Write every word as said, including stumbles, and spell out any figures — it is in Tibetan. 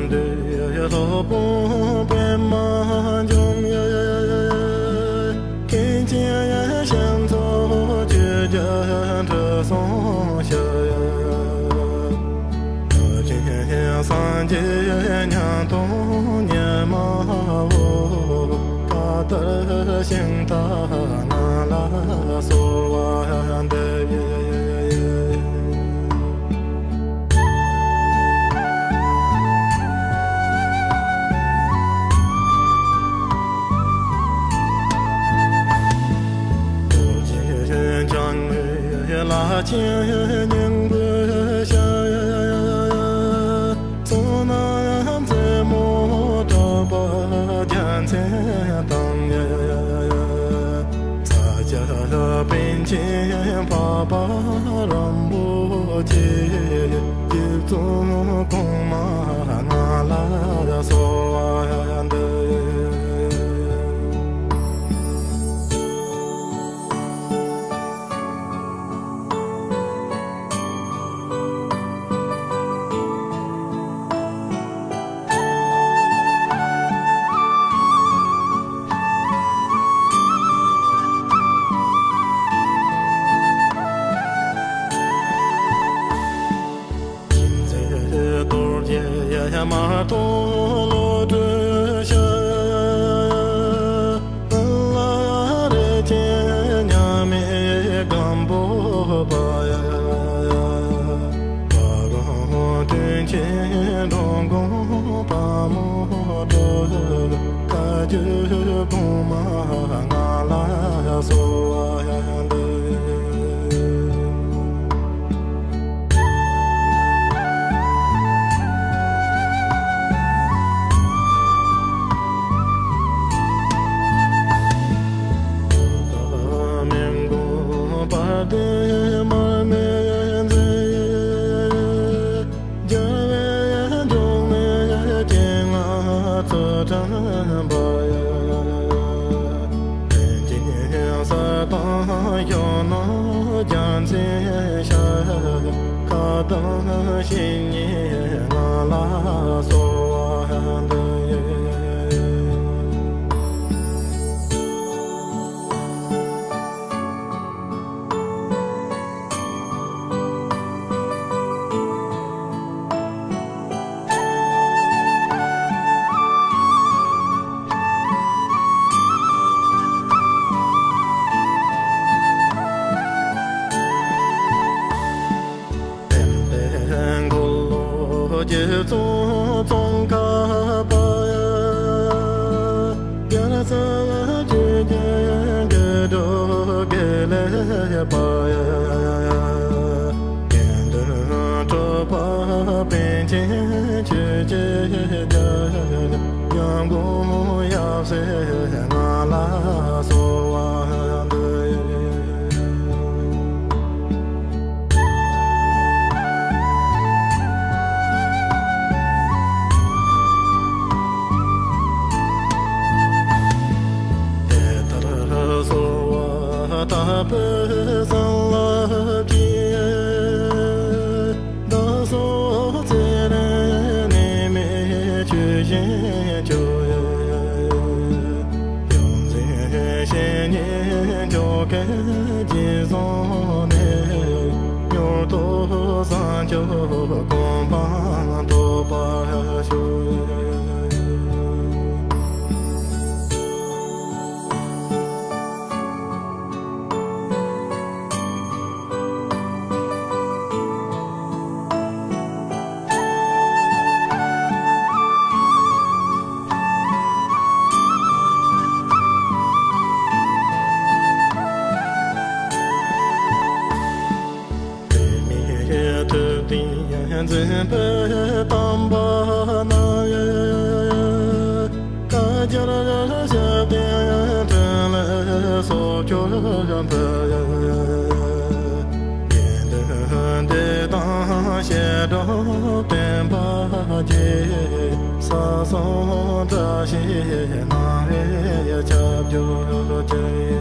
འདི་སློབ་དཔོན་པདྨ་འབྱུང་། མཁན་ཆེན་ཞིང་མཚོ་ཆོས་རྒྱལ་ཁྲི་སྲོང་ཞབས། བདག་གཞན་སངས་རྒྱས་ཉམས་དང་ཉི་མ་འོད། བཀའ་དར་ཞིང་རྟ་ང་ལ་གསོལ་བ་འདེབས། རྡོ་རྗེ་འཆང་ལྷ་ཆེན་སྙིང་པོའི་ཞབས། བསོད་ནམས་རྩེ་མོ་གྲགས་པ་རྒྱལ་མཚན་དང་། ས་སྐྱ་པཎ་ཆེན་འཕགས་པ་རིན་པོ་ཆེ། རྗེ་བཙུན་གོང་མ་ང་ལ་གསོལ་བ་འདེབས། མཁྱེན་བརྩེ་རྡོ་རྗེ་དམར་ཐོག་བློ་གྲོས་ཞབས། ཀུན་ལ་རིག་ཅན་མཉམ་མེད་སྒམ་པོ་པ། བ་གོང་སྟོན་ཆེན་འགྲོ་མགོན་དཔའ་མོ་གྲུ། བཀའ་བརྒྱུད་གོང་མ་ང་ལ་གསོལ་བ་འདེབས། མི་མགོ་དཔལ་ལྡན་མར་མེ་མཛད། རྒྱལ་བའི་འབྱུང་གནས་རྒྱལ་ལྔ་ཚུལ་ཁྲིམས་པ། རིན་ཆེན་གསེར་དང་ཤིང་ནགས་རྒྱལ་མཚན་ཞབས། བཀའ་གདམས་བཤེས་གཉེན་ང་ལ་གསོལ་བ་འདེབས། དམ་པའི་འཁོར་ལོ་རྗེ་བཙུན་ཙོང་ཁ་པ། རྒྱལ་སྲས་ཆོས་ཀྱི་དགེ་སྒྲུབ་དགེ་ལེགས་པ། དགེ་འདུན་གྲུབ་པ་པཎ་ཆེན་ཆོས་ཀྱི་རྒྱལ། ཡང་སྒོས་ཡབ་སྲས་ང་ལ་གསོལ་བ་འདེབས། དེ་ལྟར་གསོལ་བ་བཏབ་པའི་བྱིན་རླབས་ཀྱིས། བདག་སོགས་ཚེ་རིང་ནད་མེད་ཆོས་བཞིན་སྐྱོང་། ཡོངས་འཛིན་བཤེས་གཉེན་མཆོག་གི་རྗེས་བཟུང་ནས། མྱུར་དུ་བྱང་ཆུབ་གོ་འཕང་ཐོབ་པར་ཤོག། དེ་ནས་ཐུབ་བསྟན་འཛིན་པའི་དམ་པ་རྣམས། བཀའ་རྒྱར་ཞབས་བརྟན་ཕྲིན་ལས་སོགས་གྱུར་པའི། དགེ་འདུན་སྡེ་དང་བཤད་སྒྲུབ་བསྟན་པ་རྒྱས། ས་གསུམ་བཀྲ་ཤིས་སྣང་བའི་ཁྱབ་འཇུག་ཅིག།